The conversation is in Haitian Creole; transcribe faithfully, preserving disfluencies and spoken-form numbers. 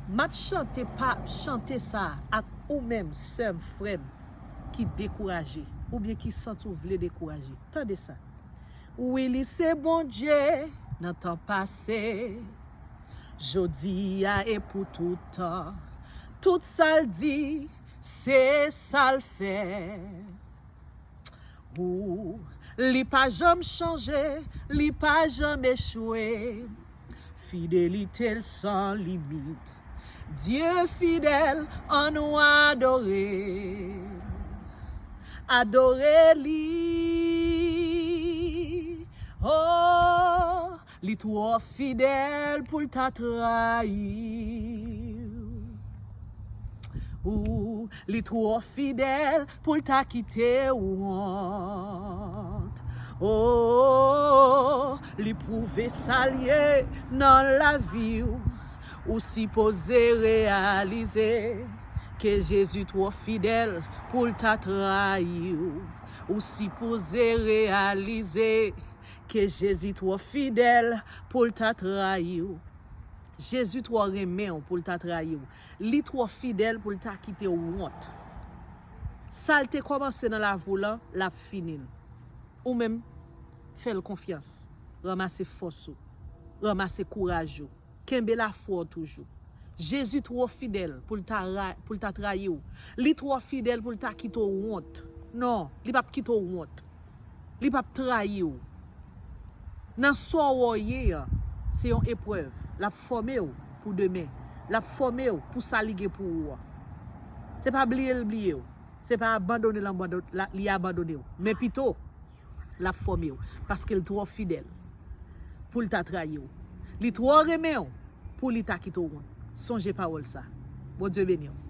M ap chante pa chante sa a ak ou menm, sè m, frè m, ki dekouraje, oubyen ki santi w vle dekouraje. Tande sa. Wi, li se Bondye nan tan pase, jodi a e pou tout tan. Tout sa l di, se sa l fè. Ou, li pa janm chanje, li pa janm echwe. Fidelite l san limit. Dye fidèl, ann nou adore l. Adore li. Oh, li twò fidèl pou l ta trayi w. Ou, li twò fidèl pou l ta kite w wont. Oh, li pwouve sa l ye nan lavi w. Ou sipoze reyalize ke Jezi twò fidèl pou l ta trayi w. Ou sipoze reyalize ke Jezi twò fidèl pou l ta trayi w. Jezi twò renmen w pou l ta trayi w. Li twò fidèl pou l ta kite w wont. Sa l te kòmanse nan lavi w lan, l ap fini l. Ou menm, fè l konfyans. Ranmase fòs ou. Ranmase kouraj ou. Kenbe lafwa w toujou. Jezi twò fidèl pou l ta ra-, pou l ta trayi w. Li twò fidèl pou l ta kite w wont. Non, li p ap kite w wont. Li p ap trayi w. Nan sa w ye a, se yon eprèv. L ap fòme w pou demen. L ap fòme w pou sa li gen pou ou a. Se pa bliye l bliye w. Se pa abandone l abandon-, la, li abandone w. Men pito, l ap fòme w. Paske l twò fidèl pou l ta trayi w. Li twò renmen w pou li ta kite w wont. Sonje pawòl sa. Bondye beni w.